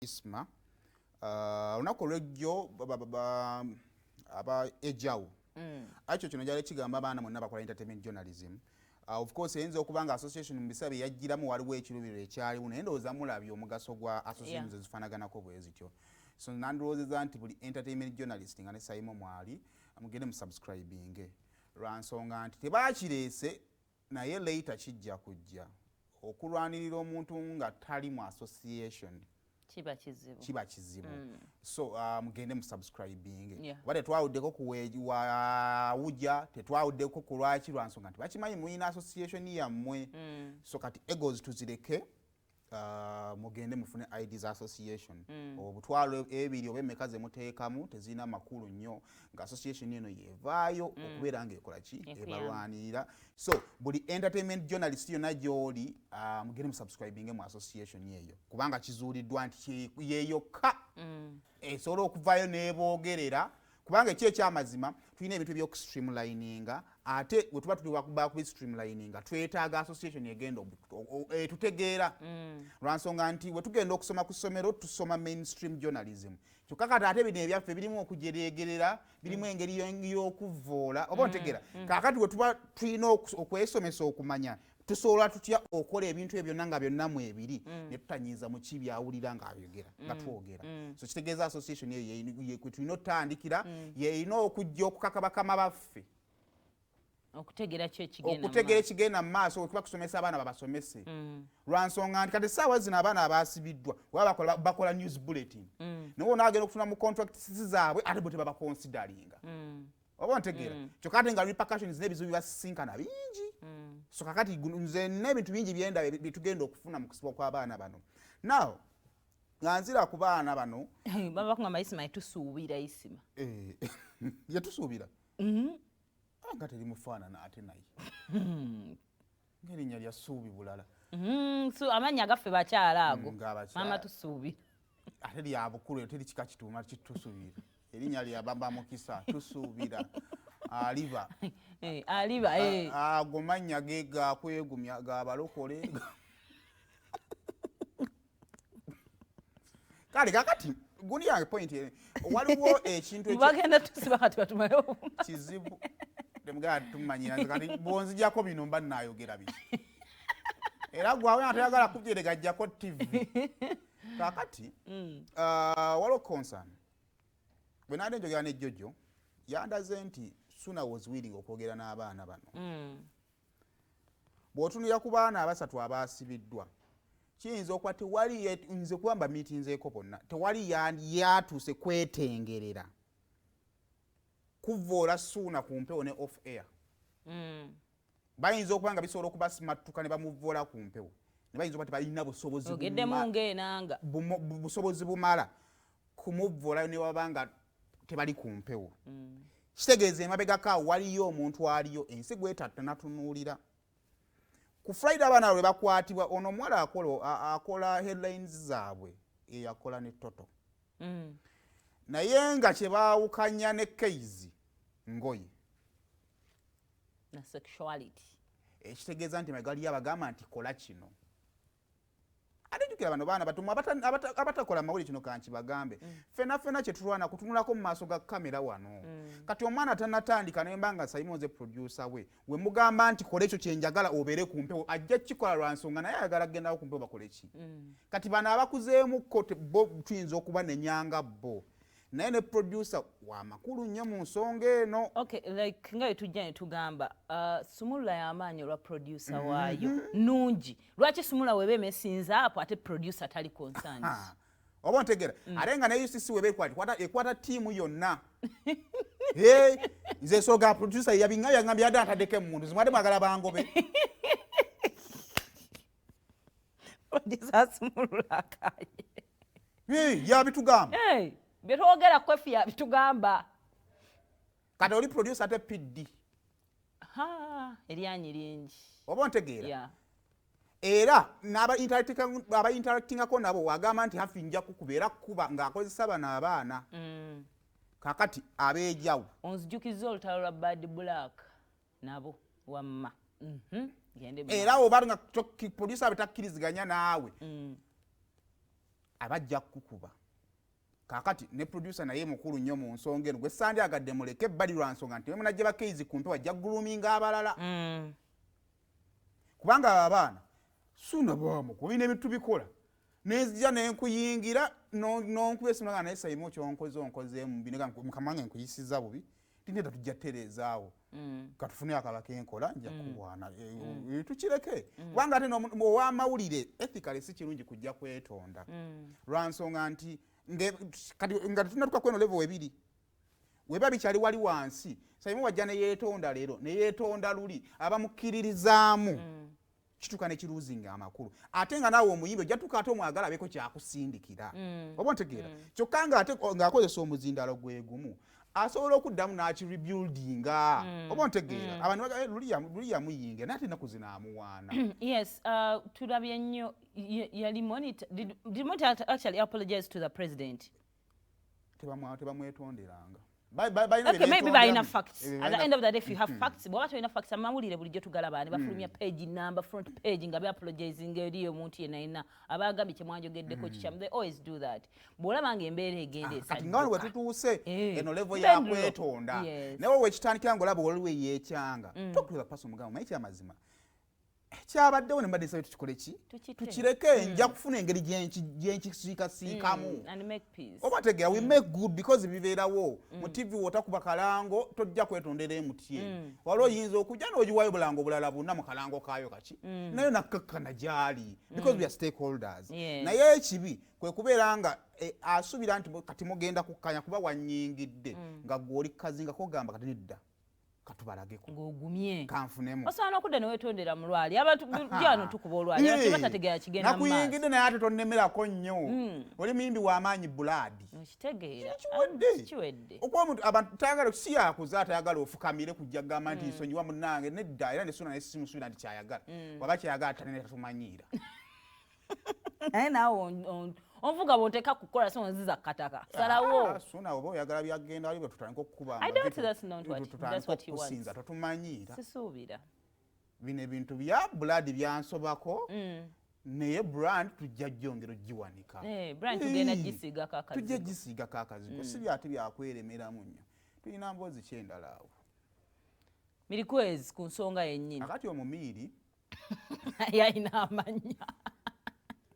Isma, olunaku olwejjo aba ejawo akyo kino njala kigamba abaana mwonna bakola entertainment journalism. Of course eyinza okuba nga association mu biseera bye yajjiramu waliwo ekirubiro ekyaliwo, naye ndowooza mulabye omugaso gwa associations ezifaanaganako bwe zityo. So nandirowoozeza nti buli entertainment journalist nga ne Saimo mwali, mugende musubscribinge, lwa nsonga nti tebakireese, naye later kijja kujja okulwanirira omuntu nga tali mu association. Kiba kizibu. Kiba kizibu. So mugende musubscribinge. Oba tetwawuddeko ku wawuja, tetwawuddeko ku lwaki, lwa nsonga nti bakimanyi mulina association yammwe. So kati egos tuzireke, mugende mufune IDs association. Obutwalo ebiri oba emeka ze muteekamu tezirina makulu nnyo nga association eno yevaayo okubeera ng'ekola ki? Ekuyamba. Ebalwanirira. So buli entertainment journalist yonna gy'oli, mugende musubscribinge mu association eyo, kubanga kizuuliddwa nti yeyokka esobola okuvaayo n'eboogerera, kubanga eki ekyamazima tulina ebintu ebyokustreamlininga, ate bwe tuba tuli bakubistreamlininga twetaaga association egenda etutegeera, lwa nsonga nti bwe tugenda okusoma ku ssomero tusoma mainstream journalism, kyokka kati ate bino ebyaffe birimu okujereegerera, birimu engeri y'okuvvoola oba ontegeera. Kaakati bwe tuba tulina okwesomesa okumanya tusobola tutya okukola ebintu ebyo byonna nga byonna mu ebiri, ne tutanyiiza mu ki byawulira ng'abyogera nga twogera. So kitegeeza association eyo kwe tulina otutandikira, yeyina okujja okukaka bakama baffe okutegeera ki ekigenda mu okutegeera maaso. Ekigenda mu maaso wekuba kusomesa abaana babasomese, lwa nsonga nti kati essaawa zino abaana abasibiddwa oba bakola news bulletin, naye onaagenda okufuna mu contracts zaabwe ate bo tebabaconsideringa, oba ontegeera. Kyokka ate nga repercussions n'ebizibu bibasisinkana bingi. So kakati nze n'ebintu bingi byendaba byetugenda okufuna mu kusibwa kw'abaana bano. Now nga nzira ku baana bano, Baba bakugamba Isima, etusuubira Isima. Eh, yetusuubira. Ah, nga terimufaanana ate naye ng'erinnya lya ssuubi bulala. So amannya gaffe bakyala ago. Ng'abakyala. Maama tusuubira. Ate lya bukulu, teri kika kituuma kitusuubira, erinnya lya baba mukisa tusuubira aliba. Eh, aliba eh. Ago mannya ge gakwegumya gabalokole. Kale kakati gundi yange point waliwo ekintu Bagenda tusiba kati batumale kizibu temugala tumanyira. Nze kati bwonzijako bino mba nayogera biki? Era gwawe atayagala kujerega ajjako TV. Kakati waliwo concern. Bwe nade njogera ne Jojo, yandaze nti Suna was willing okwogera n'abaana bano. Bw'otunulira ku baana abasatu abaasibiddwa, kiyinza okuba tewali nze kuba mbamiitinzeeko bonna, tewali yatuuse kwetengerera kuvoola Suuna ku mpewo ne off air. Bayinza okuba nga bisobola okubasimattuka ne bamuvoola ku mpewo, ne bayinza okuba tebalina busobozi Ogeddemu ng'enanga. Busobozi bumala kumuvoolayo ne baba nga tebali ku mpewo. Kitegeeza emabegako awo waliyo omuntu aliyo ensi gwetatta natunuulira. Ku Friday abaana lwe bakwatibwa, ono omuwala akola headlines zaabwe eyakola ne Toto, naye nga kyebaawukanya ne Keizi ngoye na sexuality. Ekitegeeza nti magali abagamba nti kola kino. Ate jjukira bano baana batomu abatakola mawulire, kino kankibagambe, ffena ffena kye tulwana kutunulako mu maaso ga kamera wano. Kati omwana tannatandika, nemba nga Simon ze producer we, we mugamba nti kola ekyo kyenjagala obeere ku mpewo, ajja kukikola lwa nsonga naye ayagala kugendawo ku mpewo bakole ki. Kati bano abakuzeemukko bo tuyinza okubanenyanga bo, naye ne producer wa makulu nnyo mu nsonga eno. Okay, like nga wetujja ne tugamba Sumulula y'amaanyi olwa producer waayo nungi. Lwaki Sumulula weba emesinza apo ate producer tali concerned? Ha. Oba ontegera, ate nga ne UCC weba ekwata ttiimu yonna. Hey, nze soga producer yabinga yangambye yadde ataddeko emmundu, zimwadde mwagala bangobe. Producer asumulula akaye. Hey, yabitugamba. Hey, byetwogera kwefu yabitugamba. Kati oli producer ate PD. Ha, eryanyi lingi. Oba ontegeera? Yeah. Era aba interactingako nabo wagamba nti hafi nja kukuba, era kukuba ng'akozesa bano abaana. Kakati abeejawo. Onzijukiza olutalo lwa Bad Black nabo wamma. Gende mu Era oba nga producer abe takkiriziganya naawe. Abajja kukukuba. Kaakati ne producer naye mukulu nnyo mu nsonga eno, gwe sandyagadde muleke ebbali lwa nsonga nti munajja bakeizi kumpe wajja groominga abalala, kubanga abo abaana suna bamukuba bino ebintu tubikola, nenzija nenkuyingira, nonkuba esimu, naye Saimu kyonkoze onkozeemu bino, mukama wange nkuyisiza bubi, tineda tujja tereezaawo, katufune akala kenkola, nja kuwaana. Tukireke, kubanga ate ow'amawulire ethically si kirungi kujja kwetonda lwa nsonga nti kati nga tetunatuka kweno level ebiri weba bikyali wali wansi. Saimu wajja neyeetonda leero, neyeetonda luli, abamukkiririzaamu kituuka nekiruzinga amakulu. Ate nga naawe omuyimbi ojja tuuka ate omwagala abeeko kyakusindikira, oba ontegeera? Kyokka nga ate ng'akozesa omuzindalo gwe gumu asobola okuddamu n'akirebuildinga, oba ontegeera? Abantu baga, "Eh, luli yamuyingira, naye ate ennaku zino amuwaana." Yes, tulabye nnyo yali Monitor. Did Monitor actually apologize to the president? Tebamwetonderanga. Okay, maybe balina facts. At the end of the day, if you have facts, bw'oba tolina facts, amawulire bulijjo tugalaba ne bafulumya page number, front page, nga beapologizing eri omuntu yenna yenna abagambye kye mwanjogeddeko kikyamu. They always do that. Bw'olaba nga embeera egenda Kati nga wano esajjuka. Wetutuuse eno level Bend low. yakwetonda. Naye wekitandikira nga olaba waliwo eyeekyanga, talk to the person, mugamba, "Maye kyamazima kyabaddewo, ne mbadde nsabye tukikole ki?" Tukite. "Tukireke, nja kufuna engeri gyenkisiikasiikamu." And make peace. Oba tegera, we make good, because bibeerawo mu TV. Wotakuba kalango tojja kwetondera MTN. Waliwo oyinza okujja n'ogiwayo bulango bulala buna mu kalango kaayo kaki, nayo nakkakkana gyali, because we are stakeholders. Naye ekibi kwe kubeera nga asuubira nti kati mugenda kukkanya kuba wanyingidde nga gwe oli kazinga kogamba kati nedda, katubalageko. Ng'ogumye. Kanfunemu. Osobola n'okudda newetondera mu lwali. Abantu jano tukuba olwali, abantu tebatategeera kigenda mu maaso. Nakuyingidde, naye ate tonnemerako nnyo, oli muyimbi w'amaanyi bulaadi. Okitegeera? Kiwedde. Kiwedde. Okuba omuntu abantu tayagala si yakuza, tayagala ofukamire kujja kugamba nti nsonyiwa munnange, nedda. Era nesuna naye simusuubira nti kyayagala, waba kyayagala tanene tatumanyiira. Naye naawe onvuga bw'oteeka kukola so nziza kataka salawo. Ah, Suna oba oyagala byagenda wali bwe tutandika okukuba I doubt that's what he wants. Okusinza totumanyiira. Sisuubira. Bino ebintu bya blood byansobako, naye brand tujja jjongera ogiwanika. Eh, brand tugenda gisiigako akazigo. Tujja gisiigako akazigo, si byate byakweremeramu nnyo. Tulina mboozi kyendala awo. Mirikwezi ku nsonga yennyini. Akati omumiiri Yalina amannya.